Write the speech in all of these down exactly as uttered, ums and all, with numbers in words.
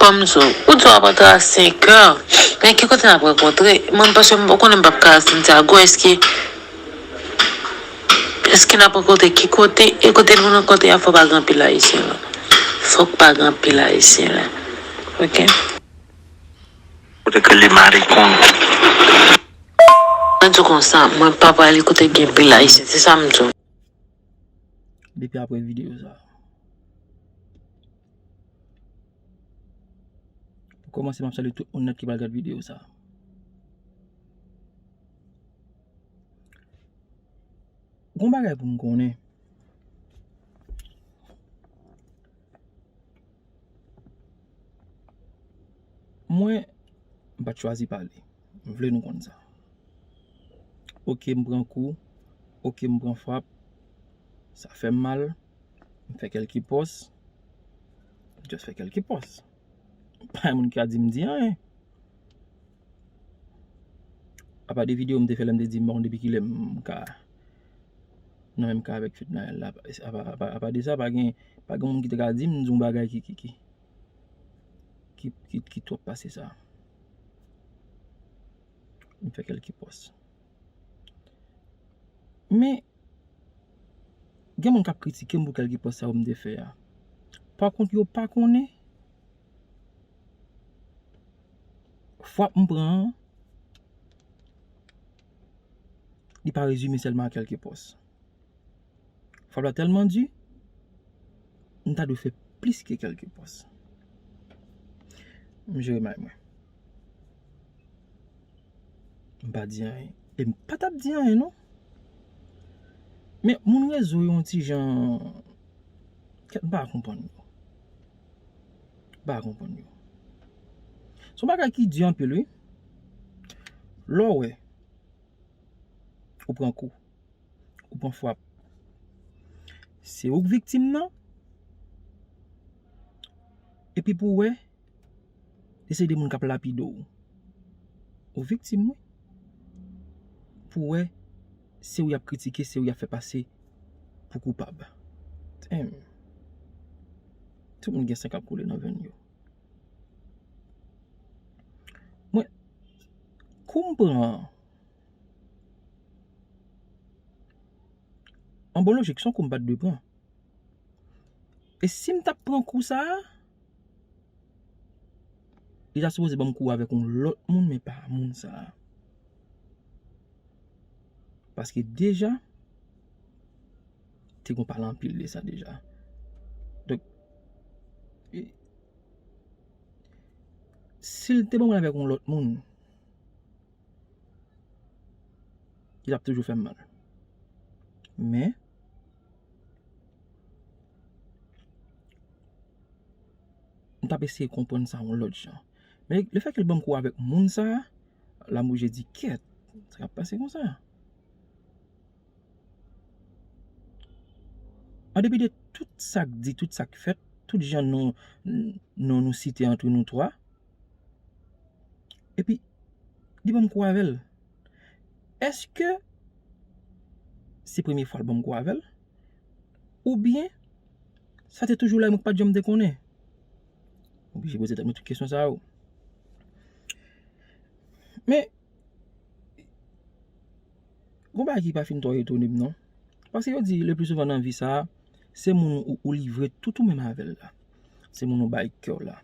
Kòm zo, ou di w ap antre a senk è. Men ki kote n ap rankontre? Mwen, paske m konnen m p ap ka Santiago, èske, èske n ap rankontre ki kote? E kote nou rankontre a, fò pa gen anpil Ayisyen la. Fòk pa gen anpil Ayisyen la. Oke? Kote ke li marikon. Mwen di w konsa, mwen pa prale kote gen pil Ayisyen, se sa m di w. Depi apre videyo sa. Pou kòmanse, m ap salye tout moun nèt ki pral gad videyo sa. Gon bagay pou n konnen. Mwen, m pa t chwazi pale. M vle nou konn sa. Oke, m pran kou. Oke, m pran frap. Sa fè m mal. M fè kèlke pòs. M just fè kèlke pòs. Pa gen moun ki ka di m di anyen. Apa de videyo m te fè lè m te di m pa konn depi kilè m ka nan menm ka avèk Fednaelle la. Apa, apa, apa de sa, pa gen, pa gen moun ki te ka di m di yon bagay ki, ki, ki, ki, ki, ki twòp pase sa. M fè kèlke pòs. Men, gen moun k ap kritike m pou kèlke pòs sa yo m te fè a. Pa kont, yo pa konnen frap m pran an, li pa rezime sèlman a kèlke pòs. Frap la tèlman di, m ta dwe fè plis ke kèlke pòs. M jere may mwen. M pa di anyen. E m pa t ap di anyen, non. Men moun rezo yo yon ti jan, kèt, m pa konprann yo. M pa konprann yo. Se yon bagay ki di anpil, wi. Lè w wè, ou pran kou, ou pran frap. Se ou k viktim nan. Epi pou w wè, se de moun k ap lapide w. Ou viktim, wi. Pou w wè, se ou y ap kritike, se ou y ap fè pase pou koupab. Damn. Tout moun gen san k ap koule nan venn yo. Mwen, kou m pran an, an bon lojik, se yon kou m pa t dwe pran. E si m t ap pran kou sa a, li ta sipoze ban m kou avèk yon lòt moun, men pa moun sa a. Paske deja, te gon pale anpil de sa deja. Donk, e, si l te ban mwen avèk yon lòt moun, li t ap toujou fè m mal. Men, m t ap eseye konprann sa yon lòt jan. Men lefètke l ban m kou avèk moun sa a, la m oblije di, kèt, sa k ap pase konsa? An depi de tout sa k di, tout sa k fèt, tout jan non, non nou site antre nou twa, epi li ban m kou avè l. Èske se premye fwa l ban m kou avè l? Oubyen, sa te toujou la, mwen k pa t janm te konnen? Oblije poze tèt mwen tout kesyon sa yo. Men, gon bagay ki pa fin twò etone m, non. Paske yo di, le pli souvan nan vi sa a, se moun ou, ou livre tout ou menm avè l la. Se moun ou bay kè w la.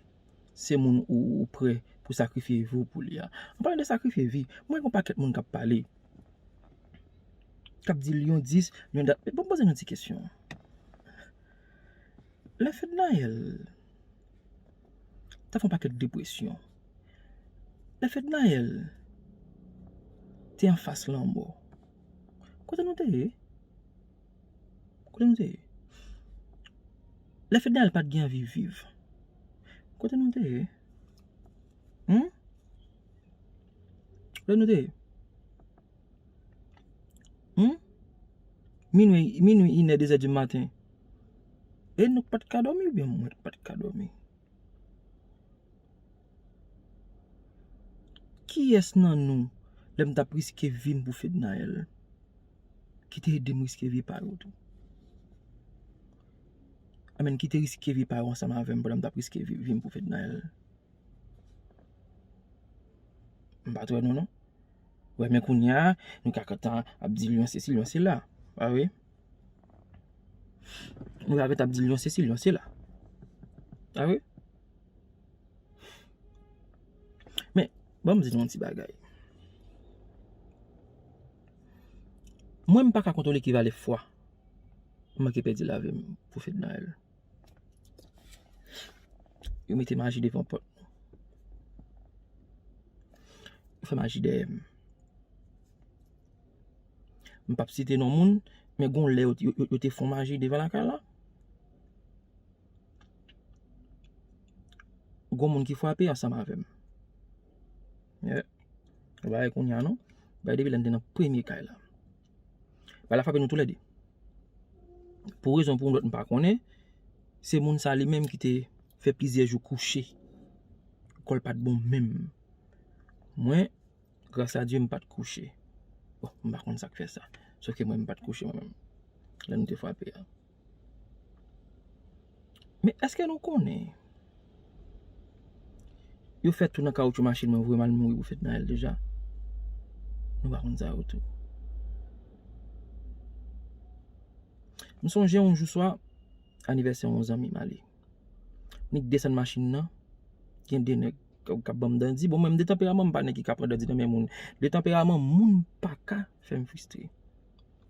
Se moun ou, ou prè pou sakrifye vi w pou li a. An palan de sakrifye vi, mwen gen yon pakèt moun k ap pale, k ap di Lyon dis, Lyon dat. Bon, poze nou ti kesyon. Lè Fednaelle t ap fè yon pakèt depresyon, lè Fednaelle te anfas lanmò, kote nou te ye? Kote nou te ye? Lè Fednaelle pa t gen anvi viv, kote nou te ye? Hmm? Kote nou te ye? Hmm? Minwi, minwi, inè, dezè di maten. E nou k pa t ka dòmi oubyen mwen k pa t ka dòmi? Kiyès nan nou, lè m t ap riske vi m pou Fednaelle, ki te ede m riske vi pa yo tou? Amèn, ki te riske vi pa yo ansanm avè m pandan m t ap riske vi, vi m pou Fednaelle? M pa t wè nou non. Wè, men kounye a, nou ka kontan ap di l yon sesi, l yon sela. Pa vre? Nou ka kontan ap di l yon sesi, l yon sela. Pa vre? Men, ban m di nou yon ti bagay. Mwen, m pa ka kontwole ki valè fwa m manke pèdi lavi m pou Fednaelle. Yo mete maji devan pòt nou. Yo fè maji dèyè m. M p ap site non moun, men gon lè yo, yo, yo, yo te fon maji devan lakay la. Gon moun ki frape ansanm avè m. Yeah. Ou pa wè kounye a non. Bay depi lè n te nan premye kay la. Bay la frape nou toulède. Pou rezon pou yon lòt m pa konnen, se moun sa li menm ki te fè plizyè jou kouche. Kò l pa t bon menm. Mwen, gras a Dye, m pa t kouche. Bon, m pa konn sa k fè sa. Sòf ke mwen, m pa t kouche mwen menm. Lè nou te frape a. Men èske nou konnen yo fè tou nan kawotchou machin mwen, voye m al mouri pou Fednaelle deja? Nou pa konn sa yo tou. M sonje yon jou swa, anivèsè yon zanmi m ale. Nik desann machin nan, gen de nèg k ap, k ap ban m dandi. Bon, mwen, m de tanperaman, m pa nèg ki ka pran dandi nan men moun. De tanperaman, moun pa ka fè m fristre.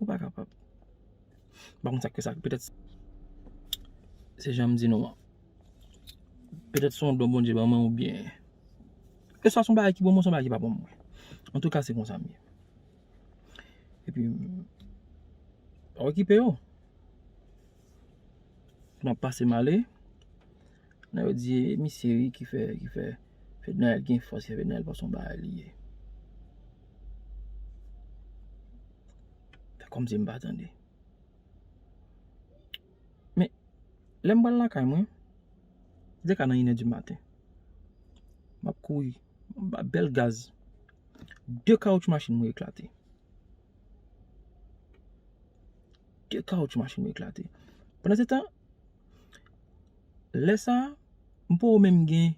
Ou pa kapab. M pa konn sa k fè sa. Petèt se jan m di nou an. Petèt se yon don Bondye ban mwen oubyen. Ke swa se yon bagay ki bon mwen, se yon bagay ki pa bon mwen. Antouka, se konsa m ye. Epi, m pa okipe yo. M ap pase m ale. Nan yo di, e misye wi ki fè, ki fè Fednaelle gen fòs, ki fè Fednaelle panse yon bagay li ye. Fè kòmsi m pa tande. Men, lè m pral lakay mwen, se te ka nan inè di maten. M ap kouri, m ap bèl gaz. De kawotchou machin mwen eklate. De kawotchou machin mwen eklate. Pandan se tan, lè sa a, m poko menm gen,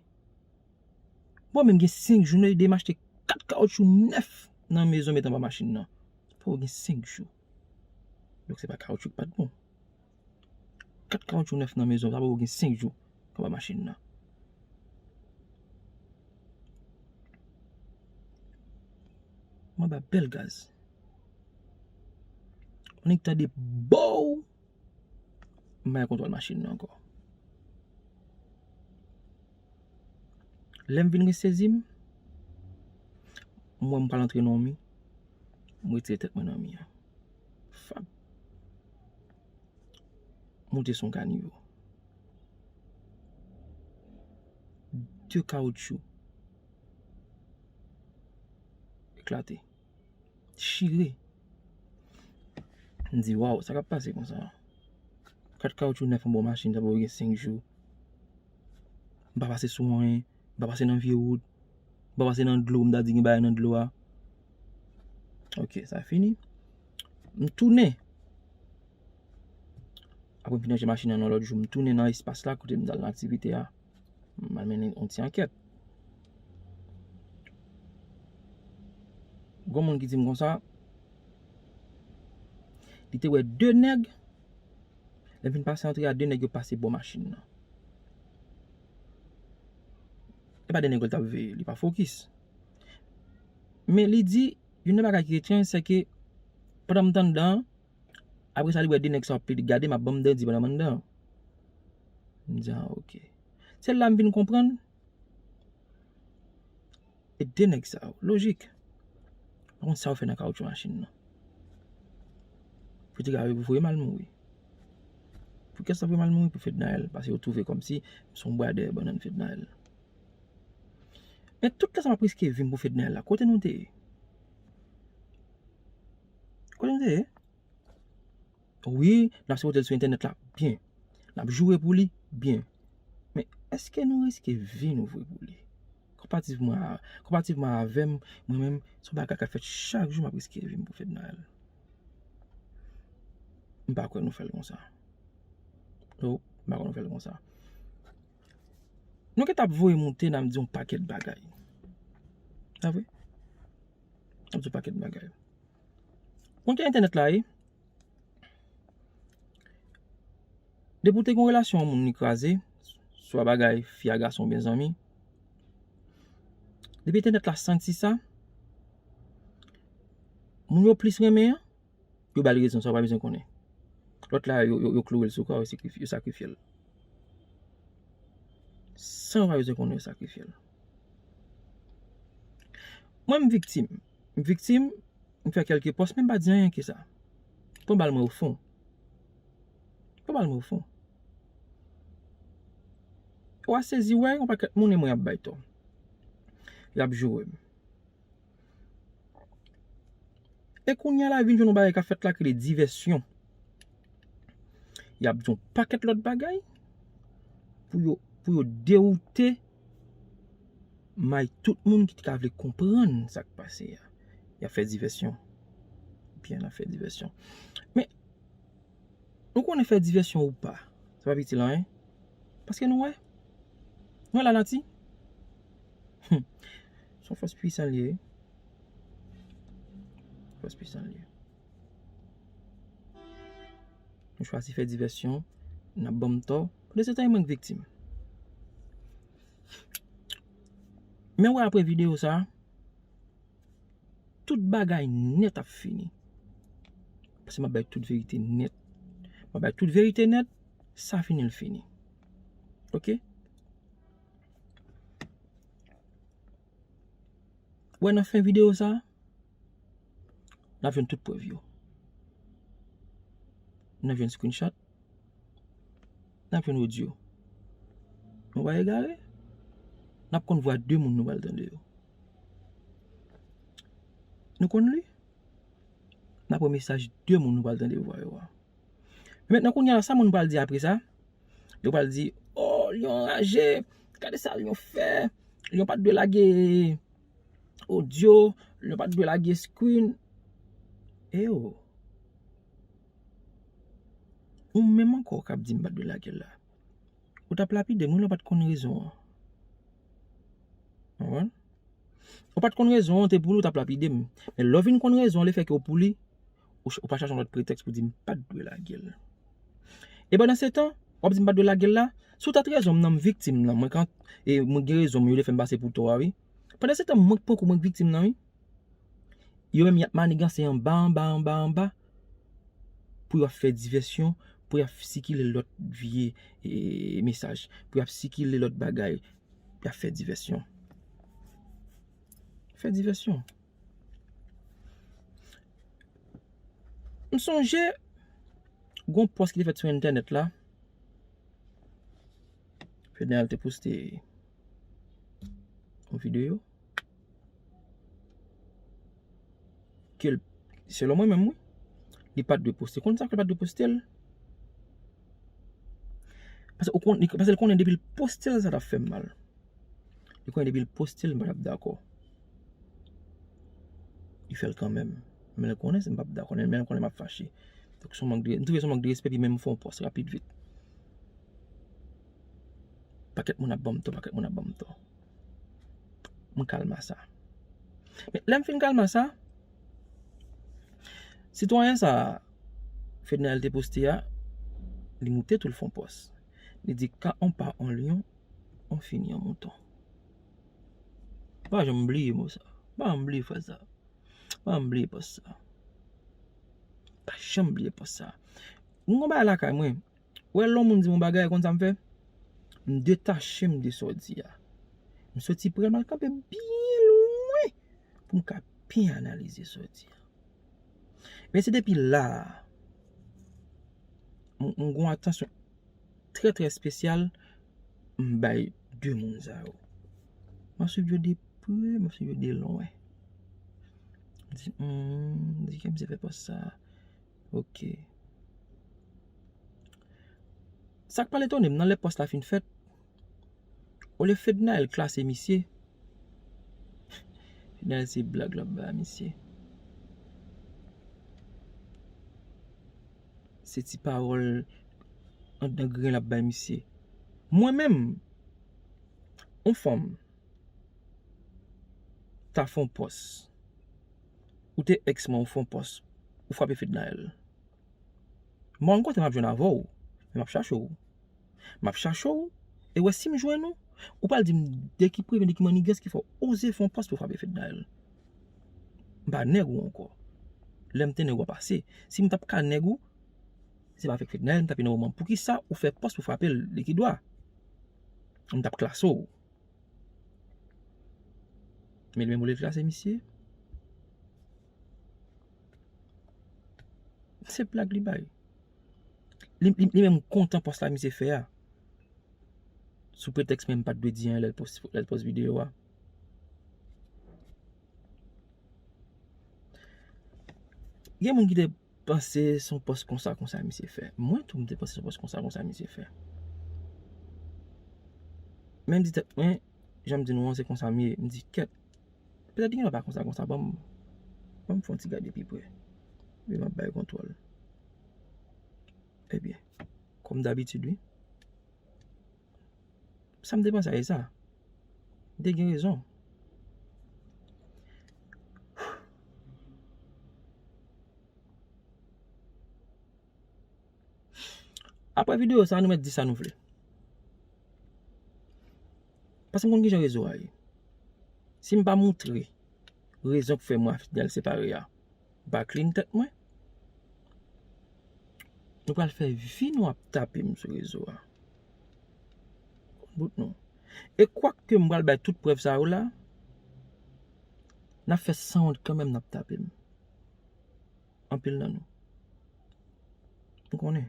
m poko menm gen senk jou, nou ede m achte kat kawotchou nèf nan mezon met anba machin nan. M poko gen senk jou. Donk se pa kawotchou ki pa t bon. Kat kawotchou nèf nan mezon, sa poko gen senk jou anba machin nan. M anba bèl gaz. Annik tande bow! M pa gen kontwòl machin nan ankò. Lè m vin resezi m, m wè m pral antre nan yon mi, m retire tèt mwen nan mi an. Fap. Moute sou yon kanivo. De kawotchou eklate. Chire. M di, waw, sa k ap pase konsa? Kat kawotchou nèf anba yon machin, sa poko gen senk jou. M pa pase sou anyen, m pa pase nan vye wout, m pa pase nan dlo, m ta di gen bagay nan dlo a. Ok, sa fini. M tounen. Apre m fin ranje machin nan yon lòt jou, m tounen nan espas la kote m t al nan aktivite a. M al mennen yon ti ankèt. Gon moun ki di m konsa, li te wè de nèg, lè m fin pase antre a, de nèg yo pase bò machin nan. E pa de nèg yo l t ap veye, li pa fokis. Men li di, youn nan bagay ki etranj, se ke pandan m t anndan an, apre sa li wè de nèg sa yo ap plede gade m, ap ban m dandi pandan m anndan an. M di, a, ok. Se la m vin konprann, e de nèg sa yo, lojik, pa konn sa yo fè nan kawotchou machin nan. Pou te ka voye m al mouri. Pou kiyès sa voye m al mouri? Pou Fednaelle, paske yo twouve kòmsi m se yon bwa dèyè bannann Fednaelle. Men tout tan sa m ap riske vi m pou Fednaelle la, kote nou te ye? Kote nou te ye? Wi, n ap sipote l sou entènèt la, byen. N ap joure pou li, byen. Men èske nou riske vi nou vre pou li? Konparativman a, konparativman avè m, mwen menm, se yon bagay k ap fèt chak jou, m ap riske vi m pou Fednaelle. M pa kwè nou fè l konsa. No, m pa kwè nou fè l konsa. Nou gentan ap voye moute, n ap di yon pakèt bagay. Pa vre? Ap di w pakèt bagay. Konn jan entènèt la ye. Depi w te gen yon relasyon yon moun li kraze, swa bagay fi a gason oubyen zanmi, depi entènèt la santi sa, moun yo plis renmen an, yo ba l rezon san w pa bezwen konnen. Lòt la, yo, yo, yo kloure l sou kwa, yo sakrifye, yo sakrifye l. San w pa bezwen konnen, yo sakrifye l. Mwen, m viktim. M viktim, m fè kèlke pòs, men m pa di anyen ke sa. Pran bal mwen ofon. Pran bal mwen ofon. W a sezi wè, yon pakèt moun e mwen y ap bay tò. Y ap joure m. E kounye a la vin jwenn yon bagay k ap fèt la ki rele divèsyon. Y ap di yon pakèt lòt bagay pou yo, pou yo dewoute may tout moun ki t ka vle konprann sa k pase a. Y ap fè divèsyon. Byen, y ap fè divèsyon. Men, nou konnen fè divèsyon ou pa, sa p ap itil anyen. Paske nou wè. Nou wè lanati. Hmm. Se yon fòs pwisan li ye. Fòs pwisan li ye. Nou chwazi fè divèsyon, n ap ban m tò. Pandan se tan, e mwen k viktim. Men wè apre videyo sa, tout bagay nèt ap fini. Paske m ap bay tout verite nèt. M ap bay tout verite nèt, sa fini l fini. Oke? Wè nan fen videyo sa, n ap jwenn tout prèv yo. N ap jwenn screenshot. N ap jwenn odyo. Nou pa egare. N ap konn vwa de moun nou pral tande yo. Nou konn li. N ap wè mesaj de moun nou pral tande vwa yo a. Men mentnan kounye a la, sa moun pral di apre sa? Yo pral di, "Oh, li anraje. Gade sa li fè. Li pa t dwe lage odyo. Li pa t dwe lage screen." E yo. Ou menm ankò k ap di m pa t dwe lage l la. Ou t ap lapide m, wi, lè w pa t konn rezon an. Konprann? Ou pa t konn rezon an, te pou li, ou t ap lapide m. Men lè w vin konn rezon an, lefètke w pou li, ou, ch- ou pa chache yon lòt pretèks pou di m pa t dwe lage l. E pandan se tan, w ap di m pa t dwe lage l la, si w t at rezon m nan, m viktim nan, mwen kan, e mwen gen rezon m, yo te fè m pase pou tò a, wi. Pandan se tan, mwen k pran kou, mwen k viktim nan, wi. Yo menm y ap maniganse anba, anba, anba, anba. Pou y ap fè divèsyon, pou y ap sikile lòt vye e, mesaj, pou y ap sikile lòt bagay, y ap fè divèsyon. Fè divèsyon. M sonje, gon pòs ki te fèt sou entènèt la. Fednaelle te poste yon videyo ke l, selon mwen menm, wi, li pa t dwe poste. Konn sa k fè l pa t dwe poste l? Paske ou konn, li, paske l konnen depi l poste l, sa t ap fè m mal. Li konnen depi l poste l, m pa t ap dakò. Li fè l kanmenm. Men l konnen si m p ap dakò, men l konnen m ap fache. Donk, se yon mank de, m twouve se yon mank de respè, epi menm fè yon pòs rapid vit. Pakèt moun ap ban m tò, pakèt moun ap ban m tò. M kalma sa. Men lè m fin kalma sa, sitwayen sa, Fednaelle te poste a, li moute tou l fè yon pòs. Li di, "Quand on part en lion, on finit en mouton." Pa janm bliye mo sa. Pa janm bliye fraz sa. Pa janm bliye pòs sa. Pa janm bliye pòs sa. Mwen gon bagay lakay mwen. Wè lè yon moun di m yon bagay, konn sa m fè? M detache m de sa w di a. M soti pre l, m al kanpe byen lwen pou m ka byen analize sa w di a. Men se depi la a, m, m gon atansyon trè, trè espesyal m bay de moun sa yo. M ap swiv yo de pre, m ap swiv yo de lwen. M di, hmm, di ke misye fè pòs sa. Oke. Sa k pral etone m nan lè pòs la fin fèt, olye Fednaelle klase misye, Fednaelle se blag l ap bay misye. Se ti pawòl anndan grenn l ap bay misye. Mwen menm, yon fanm ta fè yon pòs. Ou te ex mwen, ou fè yon pòs, ou frape Fednaelle. Mwen renkontre m ap jwenn avè w, men m ap chache w. M ap chache w, e wè si m jwenn ou, ou pral di m de ki premye, de ki mannigans ki fè w oze fè yon pòs pou frape Fednaelle. M pa nèg ou ankò. Lè m te nèg ou a pase. Si m t ap ka nèg ou, se pa avèk Fednaelle m t ap nan moman. Poukisa ou fè pòs pou frape l de ki dwa? M t ap klase w. Men li menm olye l klase misye, se blag li bay. Li, li, li menm kontan pòs la misye fè a. Sou pretèks mwen m pa t dwe di anyen lè l pòs, lè l pòs videyo a. Gen moun ki te panse se yon pòs konsa, konsa misye fè. Mwen tou, m te panse se yon pòs konsa, konsa misye fè. Men m di tèt mwen, jan m di nou an, se konsa m ye. M di, kèt, petèt li gen dwa pa konsa, konsa. Ban m, ban m fè yon ti gade pi pre. Epi m ap bay kontwòl. Ebyen, kòm dabitid, wi. Sa m te panse a, e sa. M te gen rezon. Apre videyo sa, nou mèt di sa nou vle. Paske m konn kijan rezo a ye. Si m pa moutre rezon k fè mwen a Fednaelle separe a, m pa clean tèt mwen. Nou pral fè vi nou ap tape m sou rezo a. Bout nou. E kwak ke m pral bay tout prèv sa yo la, n ap fè sanwont kanmenm, n ap tape m. Anpil nan nou. M konnen.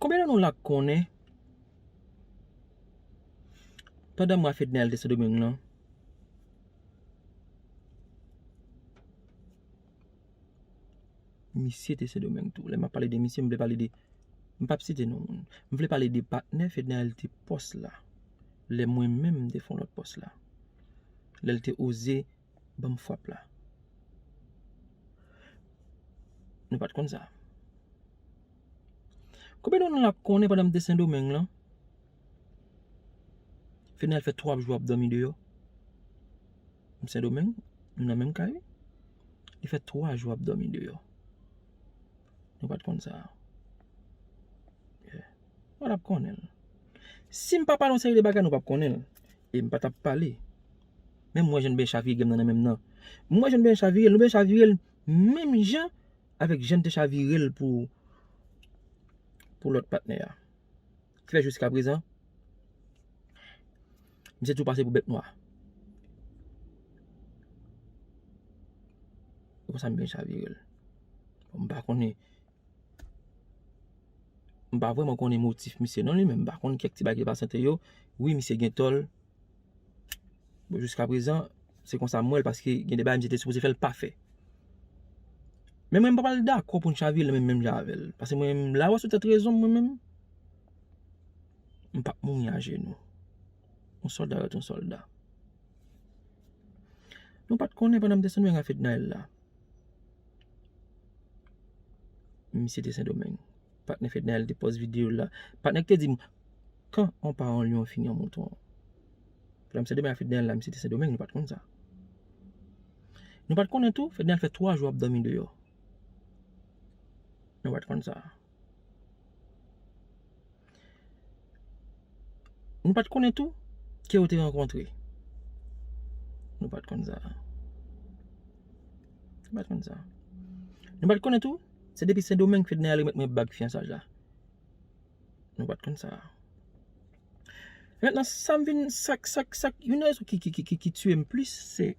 Konbyen nan nou la k konnen pandan mwen a Fednaelle te Sendomeng lan, misye te Sendomeng tou. Lè m ap pale de misye, m vle pale de, m p ap site non moun. M vle pale de patnè Fednaelle te pòs la. Lè mwen menm m te fè yon lòt pòs la. Lè l te oze ban m frap la. Nou pa t konn sa. Konbyen nan nou la konnen pandan m te Sendomeng lan, Fednaelle fè twa jou ap dòmi deyò? M Sendomeng, nou nan menm kay wi. Li fè twa jou ap dòmi deyò. Nou pa t konn sa. Yeah. Nou pa t ap konnen l. Si m pa pale yon seri de bagay, nou p ap konnen l. E m pa t ap pale. Men m wè jan l byen chavire m nan, nan menm nan. M wè jan l byen chavire l, nou byen chavire l menm jan avèk jan l te chavire l pou, pou lòt patnè a. Ki fè jiskaprezan, misye tou pase pou bèt nwa. E konsa m byen chavire l. Bon, m pa konnen, m pa vrèman konnen motif misye non li menm. M pa konn kèk ti bagay ki pase ant yo. Wi, misye gen tò l. Bon, jiskaprezan, se konsa m wè l, paske gen de bagay misye te sipoze fè, l pa fè. Men mwen, m pa pral dakò pou n chavire l menm, menm jan avè l. Paske mwen, m la wè sou tèt rezon m, mwen menm. M p ap mouri ajenou. Yon sòlda rete yon sòlda. Nou pa t konnen pandan m te Sendomeng a Fednaelle la. Misye te Sendomeng. Patnè Fednaelle te pòs videyo la. Patnè ki te di m, quand on part en lion, on finit en mouton. Pandan m Sendomeng a Fednaelle la, misye te Sendomeng, nou pa t konn sa. Nou pa t konnen tou, Fednaelle fè twa jou ap dòmi deyò. Nou pa t konn sa. Nou pa t konnen tou ke yo te rankontre. Nou pa t konn sa. Nou pa t konn sa. Nou pa t konnen tou, se depi Sendomeng Fednaelle remèt mwen bag fiyansaj la. Nou pa t konn sa. Mentnan, sa m vin, sa k, sa k, sa k, youn nan rezon ki, ki, ki, ki, ki tiye m plis, se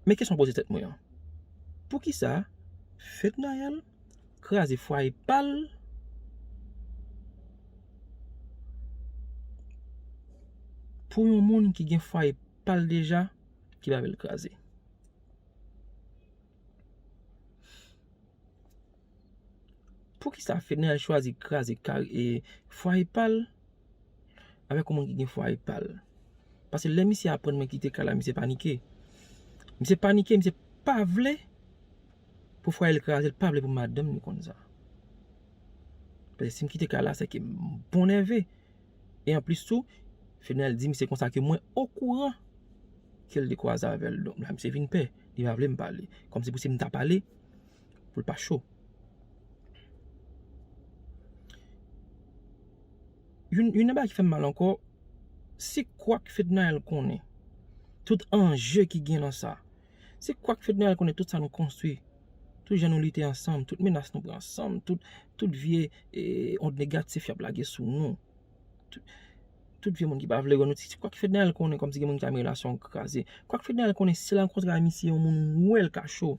Men kesyon m poze tèt mwen an, poukisa Fednaelle kraze fwaye pa l pou yon moun ki gen fwaye pa l deja ki pa vle l kraze? Poukisa Fednaelle chwazi kraze kari, e, fwaye pa l avèk yon moun ki gen fwaye pa l? Paske lè misye aprann mwen kite kay la, misye panike. Misye panike, misye pa vle pou fwaye l kraze, l pa vle pou madanm li konn sa. Paske si m kite kay la, se ke m bon nève. E anplis tou, Fednaelle di misye konsa ke mwen okouran ke l te kwaze avè l. Donk, la misye vin pè. Li pa vle m pale. Kòmsi pou si m ta pale, pou l pa cho. Youn, youn nan bagay ki fè m mal ankò, se kwak Fednaelle konnen. Tout anje ki gen nan sa. Se kwak Fednaelle konnen tout sa nou konstwi. Tout jan nou lite ansanm, tout menas nou pran ansanm, tout, tout vye, eh, ond negatif y ap lage sou nou. Tout, tout vye moun ki pa vle wè nou, se kwak Fednaelle konnen kòmsi gen moun ki ta renmen relasyon an kraze. Kwak Fednaelle konnen si l rankontre a misye yon moun wè l ka cho.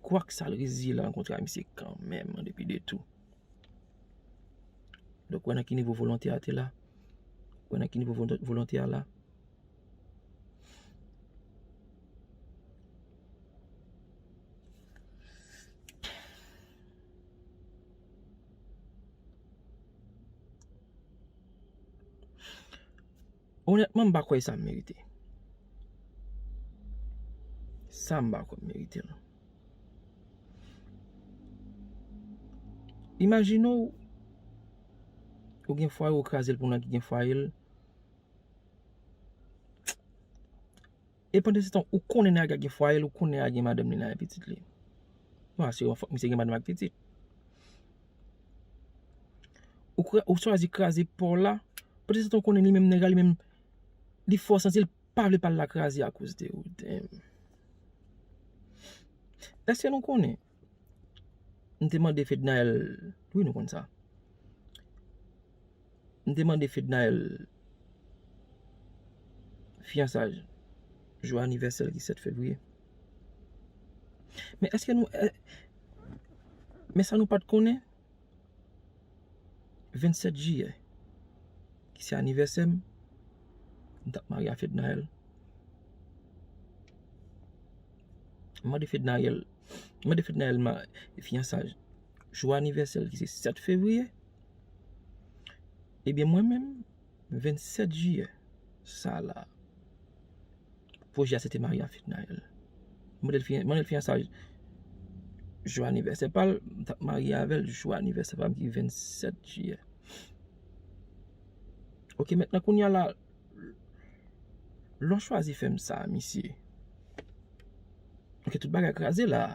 Kwak sa l reziye l rankontre a misye kanmenm, an depi de tou. Donk, wè nan ki nivo volonte a te la. Wè nan ki nivo volon-, volonte a la. Onètman, m pa kwè sa m merite. Sa m pa kwè m merite l. Imajine w, ou gen fwaye, ou kraze l pou nèg ki gen fwaye l. E pandan se tan, ou konnen nèg la gen fwaye l, ou konnen nèg la gen madanm li, nèg la gen pitit li. Bon, se yon fòk misye gen madanm ak pitit. Ou, kra- ou chwazi kraze pa w la, pandan se tan, ou konnen li menm, nèg la li menm, li fè w santi l pa vle pa l la kraze akoz de ou. Damn. Èske nou konnen? M te mande Fednaelle, wi, nou konn sa. M te mande Fednaelle fiyansaj, jou anivèsè l ki sèt fevriye. Men èske nou, è- men sa nou pa t konnen? Vennsèt jiyè, ki se anivèsè m, m t ap marye a Fednaelle. M mande Fednaelle, m mande Fednaelle ma- fiyansaj jou anivèsè l ki se sèt fevriye. Ebyen, mwen menm, vennsèt jiyè, sa la, pwojè a se te marye a Fednaelle. M mande l fiyan- mande l fiyansaj jou anivèsè pa l, m t ap marye avè l jou anivèsè pa m ki vennsèt jiyè. Ok, mentnan kounye a la, lè w chwazi fè m sa, misye. Ok, tout bagay kraze la.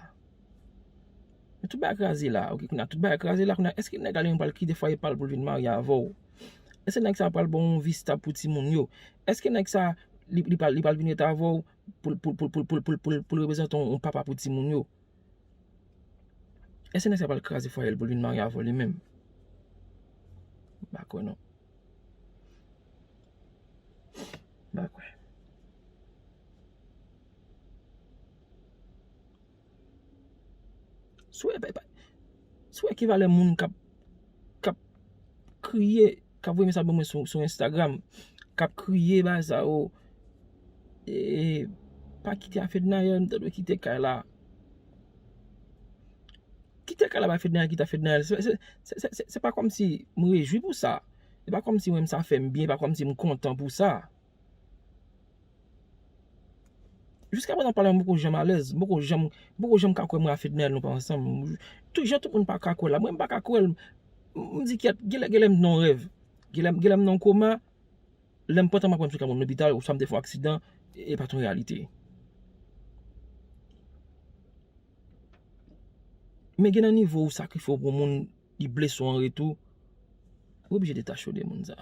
Men tout bagay kraze la, ok, kounye a tout bagay kraze la, kounye a, èske nèg la li menm pral kite fwaye pa l pou l vin marye avè w? Èske nèg sa pral ba w yon vi stab pou timoun yo? Èske nèg sa, li, li pral, li pral vin ret avè w pou, pou, pou l reprezante yon, yon papa pou timoun yo? Èske nèg sa pral kraze fwaye l pou l vin marye avè w li menm? M pa kwè non. M pa kwè. Si w wè, pa- pa- si w wè ki valè moun k ap, k ap kriye, k ap voye mesaj ban mwen sou, sou Instagram, k ap kriye bagay sa yo, e, pa kite a Fednaelle, m ta dwe kite kay la. Kite kay la bay Fednaelle, kite a Fednaelle. Se, se, se, se, se, se pa kòmsi m rejwi pou sa. Se pa kòmsi mwen, sa fè m byen, se pa kòmsi m kontan pou sa. Jiska prezan pale a m poko janm alèz, m poko janm, m poko janm ka kwè mwen a Fednaelle nou pa ansanm. Tout jan tout moun pa ka kwè la, mwen m pa ka kwè l. M, m di kèt, genlè, genlè m nan yon rèv. Genlè, genlè m nan yon koma. Lè m pran tan m aprann sou ka moun lopital, oswa m te fè yon aksidan, e pa t yon reyalite. Men gen nan nivo ou sakrifye w pou moun, li blese w an retou, ou oblije detache w de moun sa.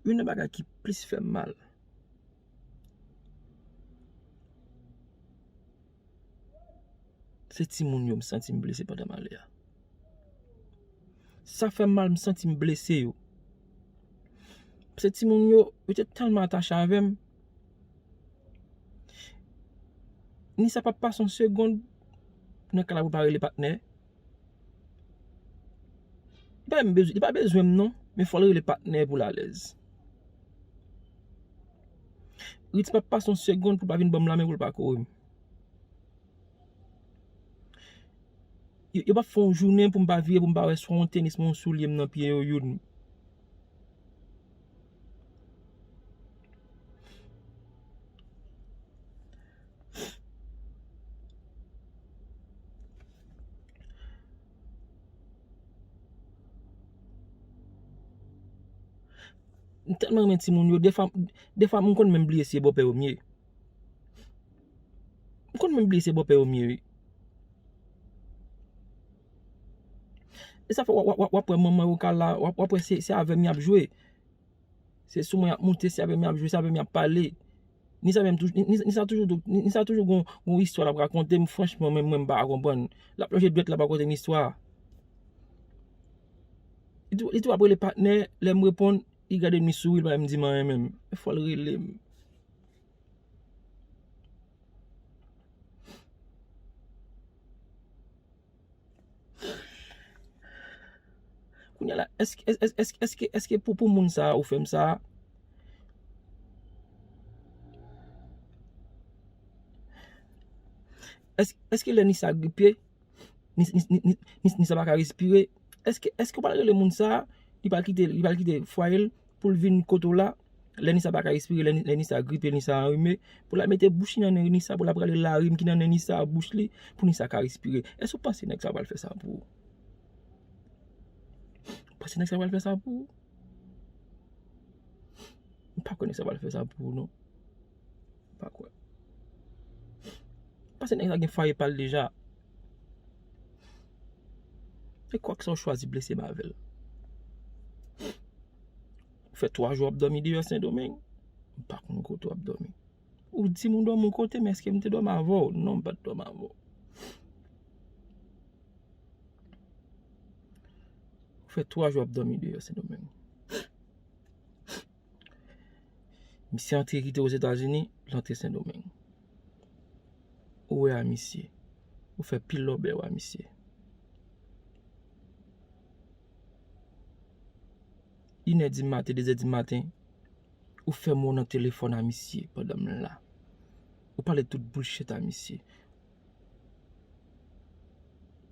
Youn nan bagay ki plis fè m mal, se timoun yo m santi m blese pandan malè a. Sa fè m mal, m santi m blese yo. Paske timoun yo, yo te tèlman atache avè m. Nisa p ap pase yon segonn nan kay la pou l pa rele patnè. Li pa menm bezwen, li pa bezwen m non, men fò l rele patnè pou l alèz. Ritz p ap pase yon segonn pou l pa vin ban m lamen pou l pa kore m. Yo, yo p ap fè yon jounen pou m pa vire, pou m pa wè swa yon tenis, mwen yon soulye m nan pye yo youn. M tèlman renmen timoun yo, defwa, defwa m konn menm bliye si e bòpè yo m ye. M konn menm bliye se bòpè yo m ye, wi. E sa fè w ap, w ap, w ap wè manman yo ka la, w ap, w ap wè se, se avè m y ap jwe. Se sou mwen y ap moute, se avè m y ap jwe, se avè m y ap pale. Ni sa menm toujou, ni, ni sa toujou, ni, ni sa toujou gon, gon istwa l ap rakonte m, franchman, menm mwen m pa ka konprann. L ap lonje dwèt, l ap rakonte m istwa. Li tou, li tou ap rele patnè, lè m reponn, li gade m, li souri, li pa menm di m anyen menm. E fò l rele m. Kounye a la, èske, èske, èske, èske, èske pou, pou moun sa a ou fè m sa a? Èske, èske lè Nisa gripe, Nis-, Nis-, Nis-, Nis-, Nisa pa ka respire? Èske, èske w pral rele moun sa a, li pral kite, li pral kite fwaye l pou l vin kote w la? Lè Nisa pa ka respire, lè Ni-, lè Nisa gripe, Nisa anrime, pou l al mete bouch li nan nen Nisa, pou l al rale larim ki nan nen Nisa a bouch li, pou Nisa ka respire. Èske w panse nèg sa pral fè sa pou ou? Ou panse nèg sa pral fè sa pou ou? M pa kwè nèg sa pral fè sa pou ou, non. M pa kwè. Paske nèg sa gen fwaye pa l deja. E kwak sa w chwazi blese m avè l. Ou fè twa jou w ap dòmi deyò Sendomeng. M pa konn kote w ap dòmi. Ou di m ou dòmi yon kote, men èske m te dòmi avè w? Non, m pa t dòmi avè w. Ou fè twa jou w ap dòmi deyò Sendomeng. Misye antre kite Ozetazini, l antre Sendomeng. Ou wè a misye. Ou fè pil lòbèy a misye. Inè di maten, dezè di maten, ou fè mo nan telefòn a misye pandan m la. Ou pale tout bullshit a misye.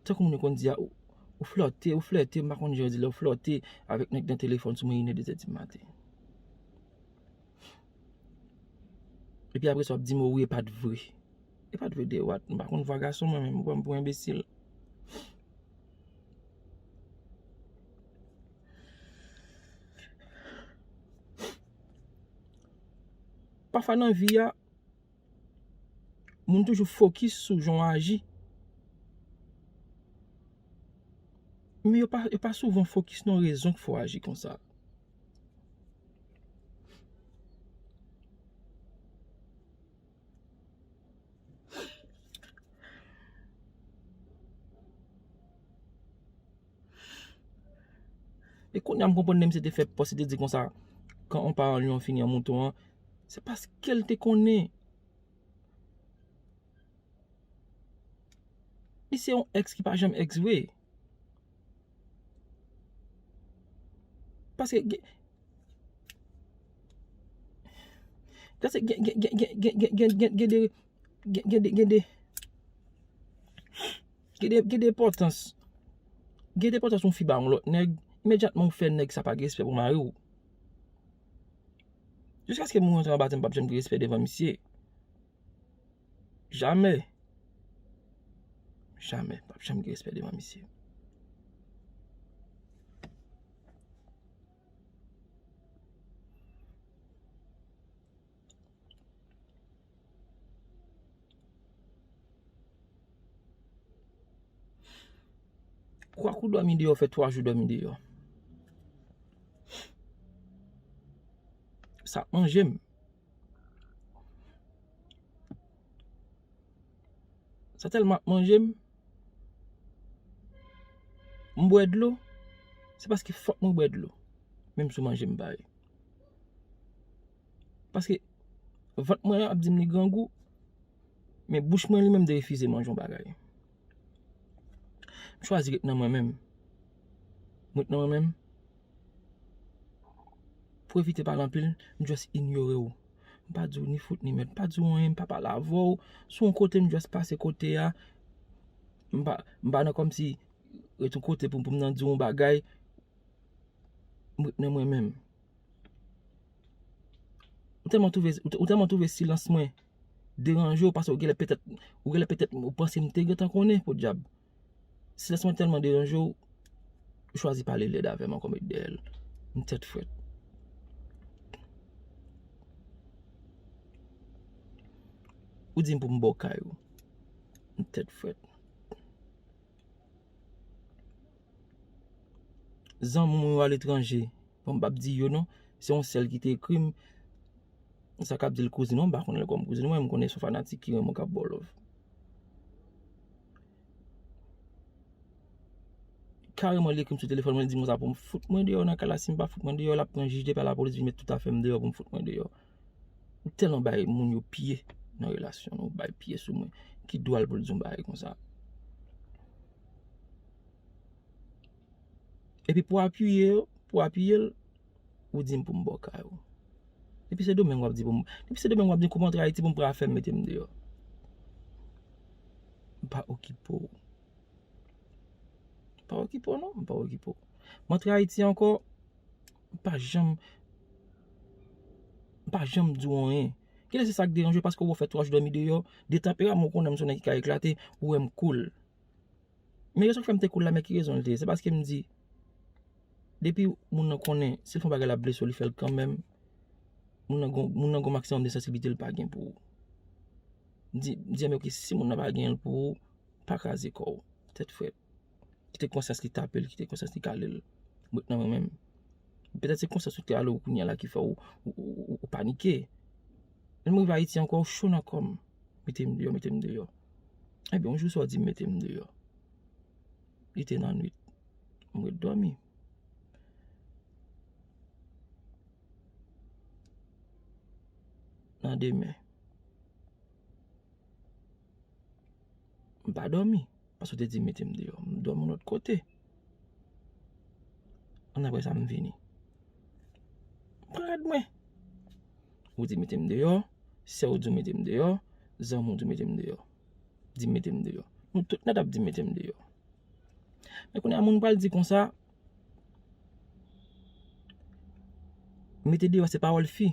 Tankou moun yo konn di a, ou, ou flòte, ou flète, m pa konn jan yo di lè ou flòte avèk nèg nan telefòn sou mwen inè, dezè di maten. Epi apre sa w ap di m, o wi, e pa t vre. E pa t vre de what? M pa konn vwa gason mwen menm, ou pran m pou enbesil. Pafwa nan vi a, moun toujou fokis sou jan w aji. Men yo pa, yo pa souvan fokis nan rezon k fè w aji konsa. E kounye a m konprann lè misye te fè pòs, li te di konsa, quand on parle en lion finit en mouton an, se paske l te konnen. Li se yon èks ki pa janm èks vre. Paske gen, paske gen, gen, gen, gen, gen, gen, gen, gen, gen de, gen, gen de, gen de, gen de, gen de enpòtans. Gen de enpòtans yon fi ba yon lòt nèg, imedyatman ou fè nèg sa pa gen respè pou mari w. Jiskaske moun rantre anba tè m p ap janm gen respè devan misye. Jamè. Jamè. P ap janm gen respè devan misye. Kwak ou dòmi deyò, fè twa jou dòmi deyò. Sa ap manje m. Sa tèlman ap manje m. M bwè dlo. Se paske fòk mwen bwè dlo. Menm si w manje m pa ye. Paske vant mwen ap di m li grangou, men bouch mwen li menm te refize manje yon bagay. M chwazi ret nan mwen menm. M ret nan mwen menm. Pou evite pale anpil, m just inyore w. M pa di w ni fout ni mèd, m pa di w anyen, m pa pale avè w. Si w yon kote, m just pase kote a. M pa, m pa nan kòmsi ret yon kote pou, pou m nan di yon bagay, m ret nan mwen menm. Ou tèlman twouve, ou, ou tèlman twouve silans mwen deranje w, paske ou genlè petèt, ou genlè petèt ou panse m te gentan konnen, podyab. Silans mwen tèlman deranje w, ou chwazi pale lèd avè m ankò, met dèyè l. M tèt frèt. Ou di m pou m ba w kay ou. M tèt frèt. Zanmi mwen yo aletranje. Bon, m p ap di yo non. Se yon sèl ki te ekri m. Sa k ap di l kouzin, non, m pa konnen l kòm kouzin mwen, m konnen se yon fanatik ki renmen w k ap ba w love. Kareman, li ekri m sou telefòn mwen, li di m konsa pou m fout mwen deyò nan kay la. Si m pa fout mwen deyò, l ap pran jij depi a lapolis vin met tout afè m deyò pou m fout mwen deyò. Ou tèlman bay moun yo pye nan relasyon nou, bay pye sou mwen. Ki dwa l pou l di yon bagay konsa? Epi pou apiye, pou apiye l, ou di m pou m ba w kay ou. Depi Sendomeng w ap di pou m, depi Sendomeng w ap di m pou m antre Ayiti pou m pran afè m mete m deyò. M pa okipe w. M pa okipe w non, m pa okipe w. M antre Ayiti ankò, m pa janm, m pa janm di w anyen. Genlè se sa k deranje w paske w fè twa jou dòmi deyò, de tanperaman w konnen m se yon nèg ki ka eklate, ou wè m cool. Men rezon k fè m te cool la, men ki rezon l te ye? Se paske m di, depi moun nan konnen, si l fè yon bagay l ap blese w, li fè l kanmenm. Moun nan gon, moun nan gon maksimòm de sansiblite l pa gen pou ou. M di, m di, men oke, si moun nan pa gen l pou ou, pa kraze kò w. Tèt frèt. Kite konsyans li tape l, kite konsyans li kale l. M ret nan mwen menm. Petèt se konsyans ou kale w kounye a la ki fè w, ou, ou, ou, ou panike. Lè m rive Ayiti ankò, w cho nan kò m. Mete m deyò, mete m deyò. Ebyen, yon jou sa w di m mete m deyò. Li te nan nwit. M ret dòmi. Nan demen. M pa dòmi. Paske w te di mete m deyò. M dòmi yon lòt kote. Ann apre sa, m vini. M pran rad mwen. Ou di mete m deyò, sè w di w mete m deyò, zanmi w di w mete m deyò. Di mete m deyò. Nou tout nèt ap di mete m deyò. Men kounye a, moun pral di konsa, mete deyò se pawòl fi.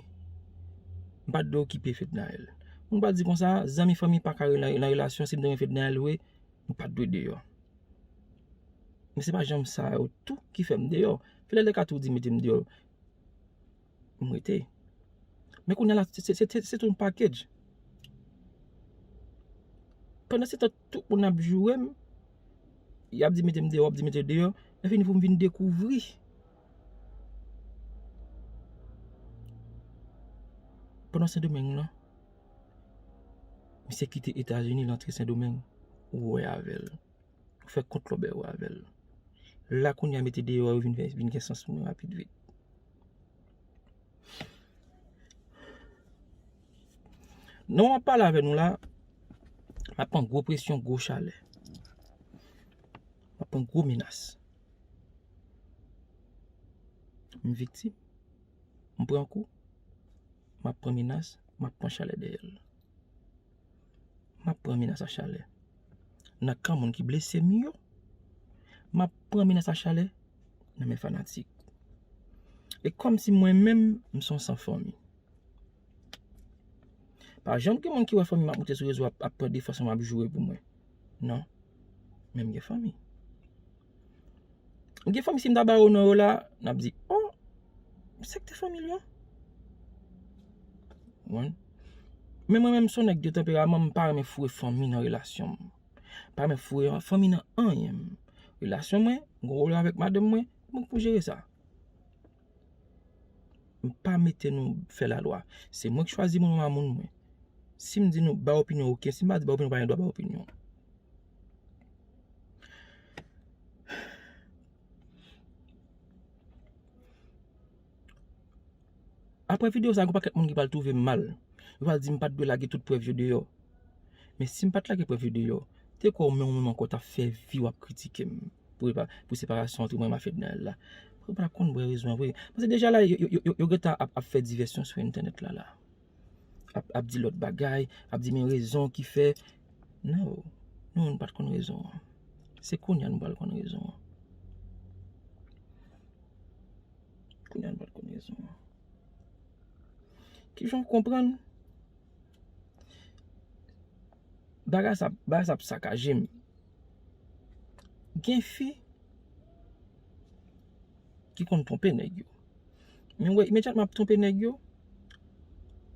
M pa t dwe okipe Fednaelle. Moun pral di konsa, zanmi fanmi pa ka rele nan, nan relasyon, si m te renmen Fednaelle vre, m pa t dwe deyò. Men se pa janm sa yo tou ki fè m deyò. Fednaelle te ka tou di mete m deyò. M rete. Men kounye a la, se, se, se, se, se tout yon package. Pandan se tan, tout moun ap joure m, y ap di mete m deyò, ap di mete deyò. Lè fini pou m vin dekouvri. Pandan Sendomeng lan, misye kite Etazini, l antre Sendomeng, ou wè avè l. Ou fè kont lòbèy ou avè l. La kounye a mete deyò yo vin fè, vin gen sans pou mwen rapid vit. Nan moman m ap pale avè nou la, m ap pran gwo presyon, gwo chalè. M ap pran gwo menas. M viktim. M pran kou. M ap pran menas, m ap pran chalè dèyè l. M ap pran menas a chalè nan kan moun ki blese m yo. M ap pran menas a chalè nan men fanatik. E kòmsi mwen menm, m se yon san fanmi. Pa janm gen moun ki wè fanmi m ap moute sou rezo ap, ap pran defans mwen, ap joure pou mwen. Non. Men m gen fanmi. M gen fanmi, si m ta ba yo non yo la, n ap di, oh, sa k te fanmi l yo? Ou konprann? Men mwen menm, m se yon nèg de tanperaman, m pa renmen foure fanmi nan relasyon m. M pa renmen foure fanmi nan anyen m. Relasyon mwen, m gen yon pwoblèm avèk madanm mwen, mwen pou jere sa. M pa mete nou fè lalwa. Se mwen k chwazi moun mwen a moun mwen. Si m di nou bay opinyon, oke. Si m pa di bay opinyon, pa gen dwa bay opinyon. Apre videyo sa, gen yon pakèt moun ki pral twouve m mal. Yo pral di m pa t dwe lage tout prèv yo deyò. Men si m pa t lage prèv yo deyò, te kwè w menm, ou menm ankò t ap fè vi w ap kritike m pou, pou separasyon ant mwen ak Fednaelle la. Ou pa t ap konn vrè rezon an vre. Paske deja la, yo, yo, yo, yo gentan ap, ap fè divèsyon sou entènèt la, la. Ap, ap di lòt bagay, ap di men rezon ki fè. Non, nou menm nou pa t konn rezon an. Se kounye a nou pral konn rezon an. Kounye a nou pral konn rezon an. Kijan w konprann? Bagay sa, bagay sa ap sakaje m. Gen fi ki konn twonpe nèg yo. Men w wè, imedyatman ap twonpe nèg yo,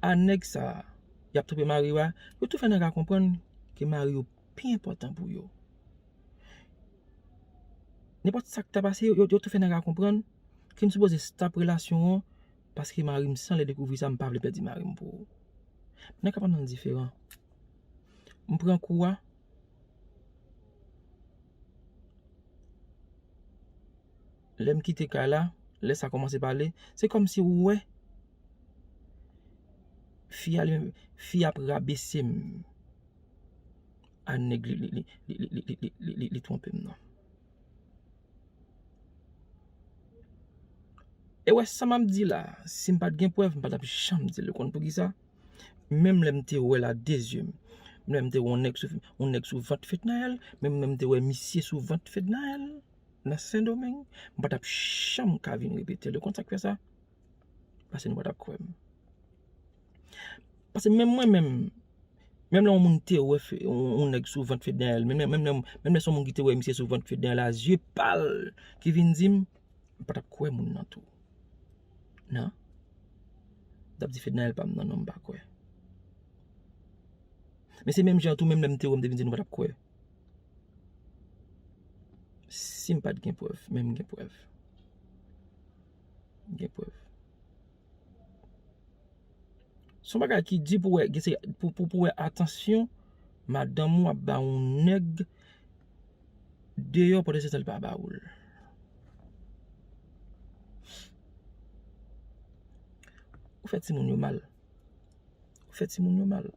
a nèg sa a, y ap twonpe mari yo a, yo tou fè nèg la konprann ke mari yo pi enpòtan pou yo. Nenpòt sa k ta pase, yo, yo, yo tou fè nèg la konprann ke m sipoze stop relasyon an, paske mari m, san lè dekouvri sa, m pa vle pèdi mari m pou ou. Nèg ap ann diferan. M pran kou a. Lè m kite kay la, lè sa kòmanse pale, se kòmsi ou wè fi a li menm, fi a ap rabese m a nèg li, li, li, li twonpe m nan. E wè sa m ap di la, si m pa t gen prèv, m pa t ap janm di l. Ou konn poukisa? Menm lè m te wè l a de zye m, menm lè m te wè yon nèg sou, yon nèg sou vant Fednaelle, menm lè m te wè misye sou vant Fednaelle nan Sendomeng, m pa t ap janm ka vin repete l. Ou konn sa k fè sa? Paske nou pa t ap kwè m. Paske menm mwen menm, menm lè yon moun te wè fe, yon, yon nèg sou vant Fednaelle, menm, menm, menm, menm lè se yon moun ki te wè misye sou vant Fednaelle a zye pa l ki vin di m, m pa t ap kwè moun nan tou. Non. M t ap di Fednaelle pa m nan, non, m pa kwè. Men se menm jan tou, menm lè m te wè, m te vin di nou pa t ap kwè. Si m pa t gen prèv, men m gen prèv. M gen prèv. Se yon bagay ki di pou wè, gen se, pou, pou, pou wè atansyon madanm ou ap ba yon nèg deyò pandan se tan li pa ba ou l. Ou fè timoun yo mal. Ou fè timoun yo mal.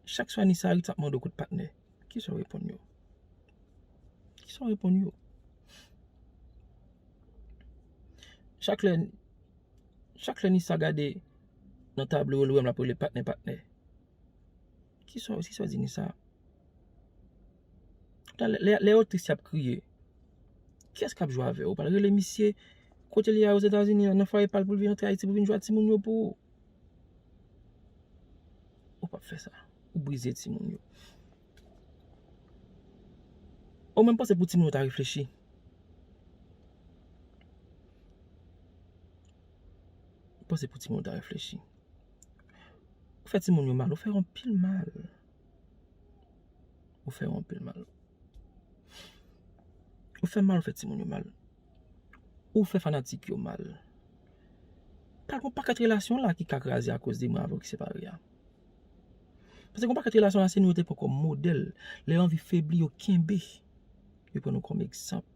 Chak swa Nisa Ritz ap mande w kout patnè. Kisa w reponn yo? Kisa w reponn yo? Chak lè, chak lè Nisa gade nan tablo yo, li wè m l ap rele patnè, patnè. Kisa, kisa w di Nisa? Lè, lè, lè yo tris, y ap kriye. Kiyès k ap jwe avè w? Ou pral rele misye kote li ye a Ozetazini an, nan fwaye pa l, pou l vin antre Ayiti, pou l vin jwe a timoun yo pou ou? Ou p ap fè sa. Ou brize timoun yo. Ou menm panse pou timoun yo ta reflechi. Ou panse pou timoun yo ta reflechi. Ou fè timoun yo mal, ou fè yo anpil mal. Ou fè yo anpil mal. Ou fè mal, ou fè timoun yo mal. Ou fè fanatik yo mal. Pral gen yon pakèt relasyon la ki ka kraze akoz de mwen avè w ki separe a. Paske gen yon pakèt relasyon la, se nou yo te pran kòm modèl. Lè yo anvi febli, yo kenbe. Yo pran nou kòm egzanp.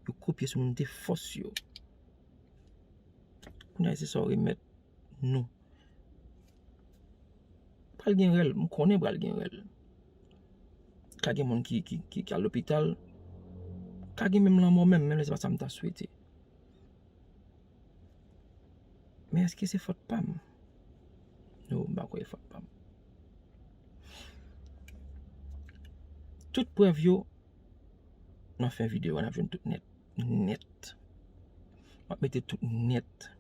Yo kopye sou nou, nou te fòs yo. Kounye a, se sa w remèt nou. Pral gen rèl, m konnen pral gen rèl. Ka gen moun ki, ki, ki, ki al lopital. Ka gen menm lanmò menm, menm lè se pa sa m ta swete. Men èske se fòt pa m? No, m pa kwè e fòt pa m. Tout prèv yo, nan fen videyo a, n ap jwenn tout nèt. Nèt. M ap mete tout nèt.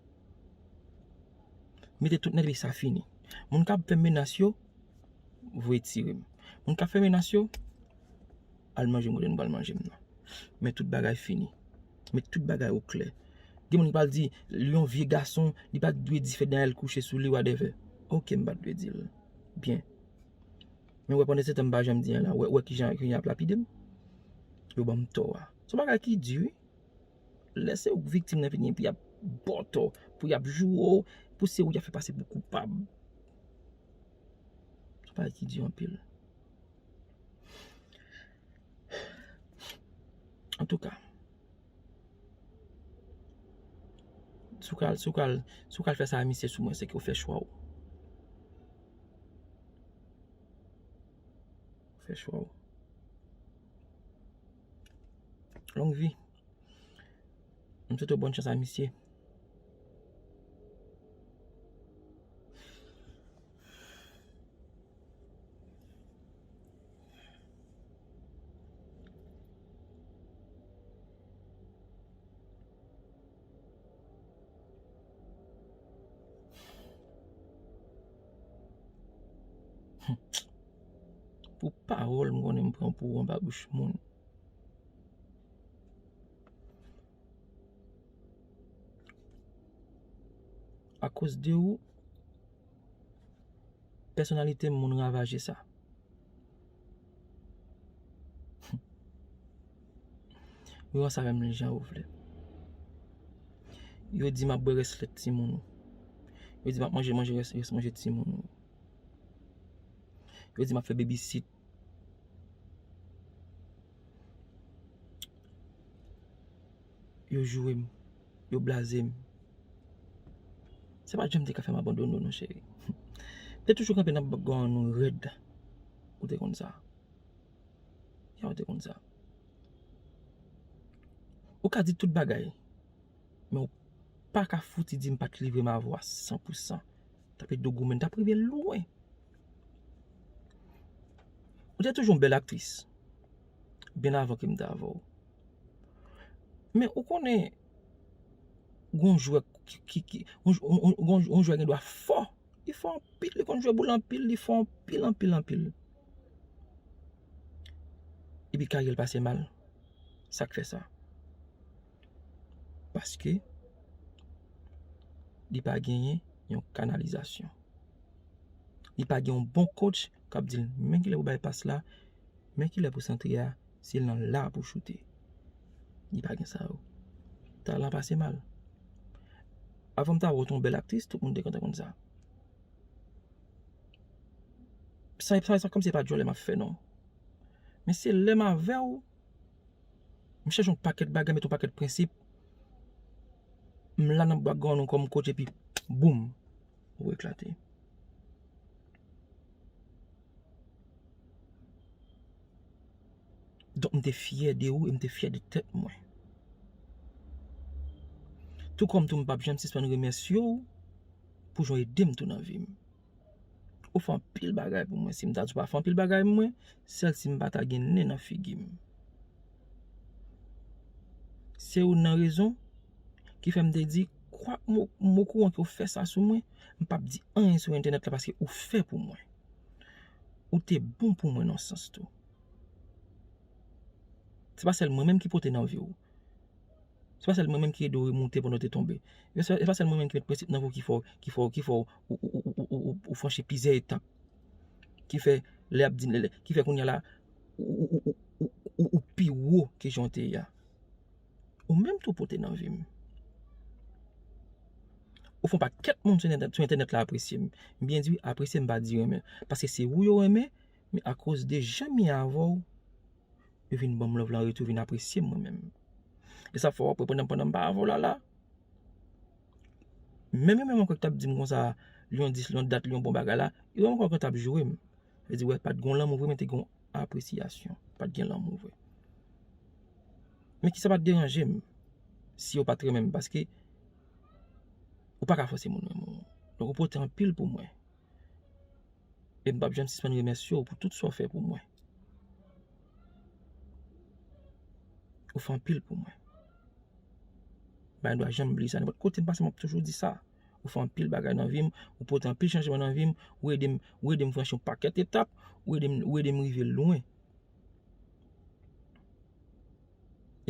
Mete tout nèt epi sa fini. Moun k ap fè menas yo, voye tire m. Moun k ap fè menas yo, al manje m kote nou pral manje m nan. Men tout bagay fini. Met tout bagay oklè. Gen moun ki pral di, li yon vye gason, li pa t dwe di Fednaelle kouche sou li, whatever. Oke, m pa t dwe di l. Byen. Men wè, pandan se tan m pa janm di anyen la, wè, wè kijan, kijan y ap lapide m. Yo ban m tò a. Se yon bagay ki di, wi. Lè se ou k viktim nan fini, epi y ap ba w tò, pou y ap joure w, pou se ou y ap fè pase pou koupab. Se yon bagay ki di anpil. Antouka, si w ka al, si w ka al, si w ka al fè sa a misye sou mwen, se ke w fè chwa w. Ou fè chwa w. Long vi. M swete w bòn chans a misye. Pou pawòl m konnen m pran pou ou anba bouch moun. Akoz de ou, pèsonalite m moun ravaje sa. Yo sa avè m jan ou vle. Yo di m ap bwè rès lèt timoun ou. Yo di m ap manje manje rès, rès manje timoun ou. Yo di m ap fè babysit. Yo joure m. Yo blaze m. Se pa t janm te ka fè m abandone w non, cheri. M te toujou kanpe nan bògò nou rèd. Ou te konn sa. Ya, ou te konn sa. Ou ka di tout bagay, men ou pa ka fouti di m pa t livre m avè w a san pou san. T ap ede w goumen, t ap rive lwen. Ou te toujou yon bèl aktris, byen avan ke m te avè w. Men ou konnen, gon jwè ki, ki, ki, yon, yon, yon, yon jwè gen dwa fò. Li fò anpil, li konn jwe boul anpil, li fò anpil, anpil, anpil. Epi karyè l pase mal. Sa k fè sa? Paske li pa genyen yon kanalizasyon. Li pa gen yon bon coach k ap di l, men kilè pou bay pas la, men kilè pou santre a, se nan la pou choute. Li pa gen sa yo. Talan pase mal. Avan m ta wè w te yon bèl aktris, tout moun te kontan konn sa. Sa, sa, sa kòmsi se pa djòlè m ap fè non. Men se lè m avè w, m chanje yon pakèt bagay, met yon pakèt prensip. M la nan bògò nou kòm coach epi boum, ou eklate. Donk m te fyè de ou e m te fyè de tèt mwen. Tou kòm tou m p ap janm sispann remèsye w pou jan w ede m tou nan vi m. Ou fè anpil bagay pou mwen. Si m ta di w pa fè anpil bagay pou mwen, sèl si m pa ta gen nen nan figi m. Se youn nan rezon ki fè m te di, kwak m, m okouran ke w fè sa sou mwen, m p ap di anyen sou entènèt la paske ou fè pou mwen. Ou te bon pou mwen nan sans tou. Se pa sèl mwen menm ki pote nan vi w. Se pa sèl mwen menm ki ede w remonte pandan w te tonbe. E se, e pa sèl mwen menm ki met prensip nan vi w ki fè w, ki fè w, ki fè w, ou, ou, ou, ou, ou, ou, ou franchi plizyè etap. Ki fè, lè y ap di, lè, lè, ki fè kounye a la, ou, ou, ou, ou, ou, ou pi wo ke jan w te ye a. Ou menm tou pote nan vi m. Ou fè yon pakèt moun sou entènèt, sou entènèt la apresye m. M byen di wi, apresye m pa di renmen. Paske se ou yo renmen, men akoz de jan m ye avè w, yo vin ban m love la an retou, vin apresye m mwen menm. E sa fè w ap wè pandan, pandan m pa avè w la, la, menm yo menm ankò ki t ap di m konsa, Lion dis, Lion dat, Lion bon bagay la, yo menm ankò t ap joure m. Yo di, wè, pa t gen lanmou vre, men te gen apresyasyon. Pa t gen lanmou vre. Men ki sa pa t deranje m si yo pa t renmen m, paske ou pa ka fòse moun renmen w. Donk, ou pote anpil pou mwen. E m p ap janm sispann remèsye w pou tout sa w fè pou mwen. Ou fè anpil pou mwen. M pa gen dwa janm bliye sa. Nenpòt kote m pase, m ap toujou di sa. Ou fè anpil bagay nan vi m, ou pote anpil chanjman nan vi m, ou ede m, ou ede m franchi yon pakèt etap, ou ede m, ou ede m rive lwen.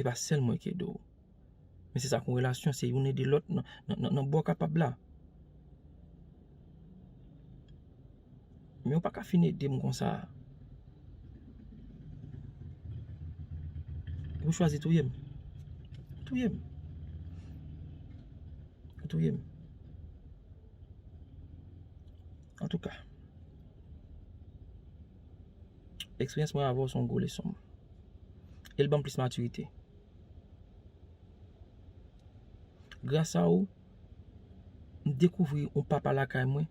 E pa sèl mwen ki ede w. Men se sa k yon relasyon, se youn ede lòt nan, nan, nan, nan bò kapab la. Men ou pa ka fin ede m konsa. Ou chwazi touye m. Touye m. Ou touye m. Antouka, eksperyans mwen avè w se yon gwo leson. E l ban m plis matirite. Gras a ou, m dekouvri yon papa lakay mwen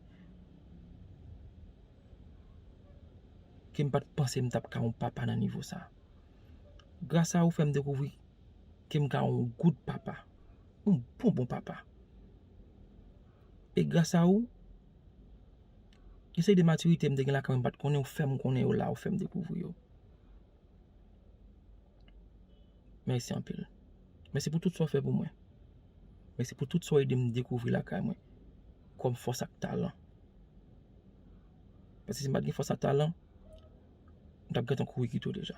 ke m pa t panse m t ap ka yon papa nan nivo sa. Gras a ou fè m dekouvri ke m ka yon goud papa. Yon bon, bon papa. E gras a ou, yon seri de matirite m te gen lakay mwen m pa t konnen, ou fè m konnen yo la, ou fè m dekouvri yo. Mèsi anpil. Mèsi pou tout sa w fè pou mwen. Mèsi pou tout sa w ede m dekouvri lakay mwen kòm fòs ak talan. Paske si m pa t gen fòs ak talan, m t ap gentan kouri kite w deja.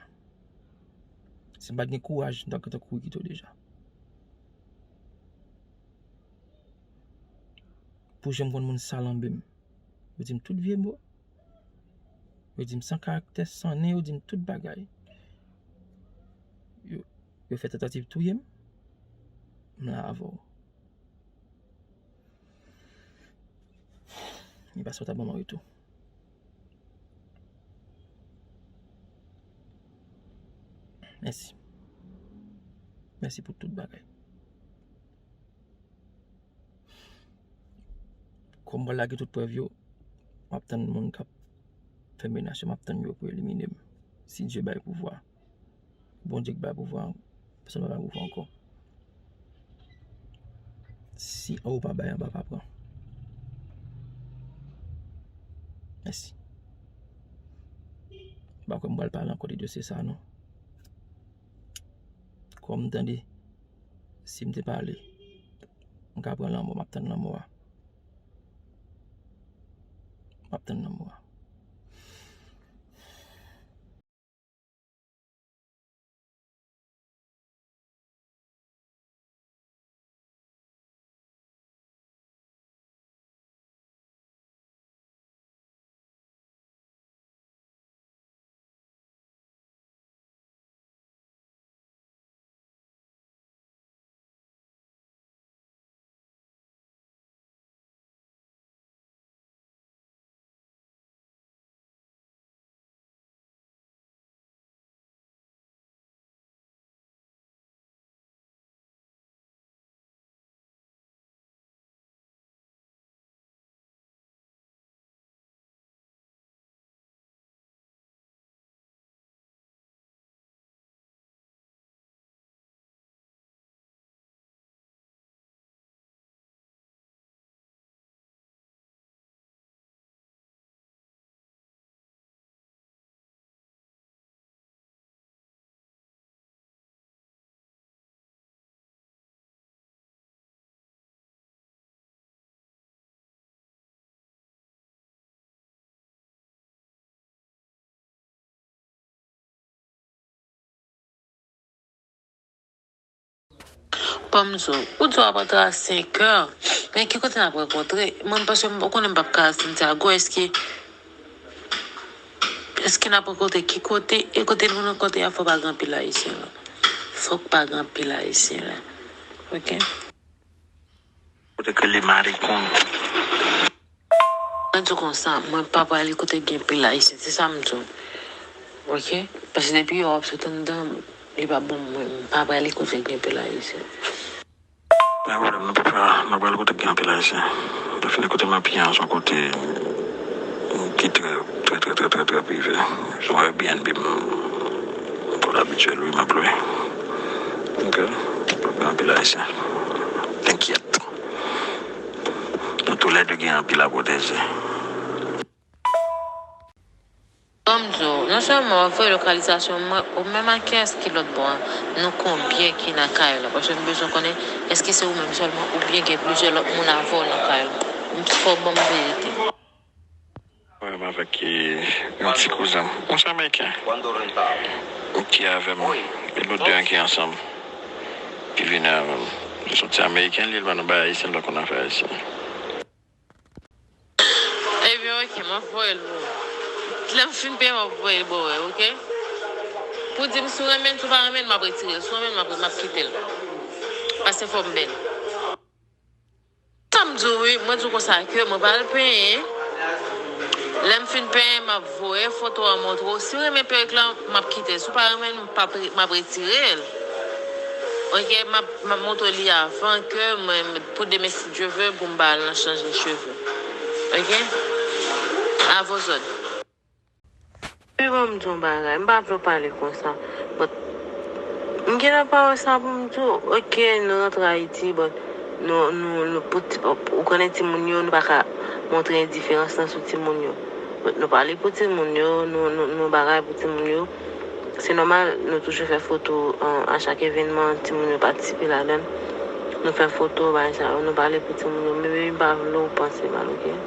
Si m pa t gen kouraj, m t ap gentan kouri kite w deja. Pou jan m konn moun salanbe m. Yo di m tout vye mo. Yo di m san karaktè, san nen, yo di m tout bagay. Yo, yo fè tantativ touye m. M la avè w. Li pa sot ap ban m an retou. Mèsi. Mèsi pou tout bagay. Kòm m pral lage tout prèv yo, m ap tann moun k ap fè menas yo, m ap tann yo pou elimine m. Si Dye bay pouvwa. Bondye k bay pouvwa, pèsonn pa bay pouvwa ankò. Si anwo pa bay, anba pa pran. Mèsi. M pa kwè m pral pale ankò de dosye sa a, non. Kòm m tande, si m te pale, m ka pran lanmò, m ap tann lanmò a. M ap tann lanmò a. Ban m di w, ou di w ap antre a senk è, men ki kote n ap rankontre? Mwen, paske m, ou konnen m p ap ka Santiago, èske, èske n ap rankontre ki kote? E kote nou rankontre a, fò pa gen anpil Ayisyen la. Fòk pa gen anpil Ayisyen la. Oke? Kote ke li marikon. Mwen di w konsa, mwen pa prale kote gen pil Ayisyen, se sa m di w. Oke? Paske depi yè w ap sot anndan, li pa bon mwen, m pa prale kote gen pil Ayisyen. Pa pwoblèm, non, papa, mwen prale kote gen anpil Ayisyen. Mwen fini kote m ap ye an, se yon kote ki trè, trè, trè, trè, trè, trè prive. Se yon Airbnb m, m konn abitye lwe, m ap lwe. Oke? Pa gen anpil Ayisyen. Enkyèt. Nou toulède gen anpil a pwoteje. Ban m di w, non sèlman w ap voye lokalizasyon mwen, ou menm ak kiyès ki lòt bò a? Nou konbyen ki nan kay la? Paske m bezwen konnen, èske se ou menm sèlman oubyen gen plizyè lòt moun avè w nan kay la? Fò w ban m verite. Mwen menm avèk, e, yon ti kouzen m. Yon ti Ameriken. Ki avè m. E nou de an ki ansanm. Ki vini avè m. Se yon ti Ameriken, li, li pa nan bagay ayisyen, li pa konn afè ayisyen. Ebyen, oke, m ap voye l pou ou. Lè m fin peye, m ap voye l ba w, oke? Pou di m si w renmen l, si w pa renmen l, m ap retire l. Si w renmen l, m ap, m ap kite l. Paske fò m bèl. Sa m di w wi, mwen di w konsa ke mwen pral penyen. Lè m fin penyen, m ap voye foto an montre w. Si w renmen perik lan, m ap kite l. Si w pa renmen l, m p ap re-, m ap retire l. Oke, m ap, m ap montre li avan ke mwen, pou demen, si Dye ve, pou m ba al nan chanje cheve. Oke? A vos òd. Wi, ban m di w yon bagay. M pa vle w pale konsa. But, m gentan pa wè sa pou m di w. Oke, nou rantre Ayiti, but nou, nou, nou, pou ti, ou konnen timoun yo, nou pa ka montre endiferans lan sou timoun yo. But nou pale pou timoun yo, nou, nou, nou bagay pou timoun yo. Se nòmal, nou toujou fè foto, an, a chak evènman, timoun yo patisipe ladan l. Nou fè foto, bagay sa yo, nou pale pou timoun yo. Men, men m pa vle w panse mal, oke?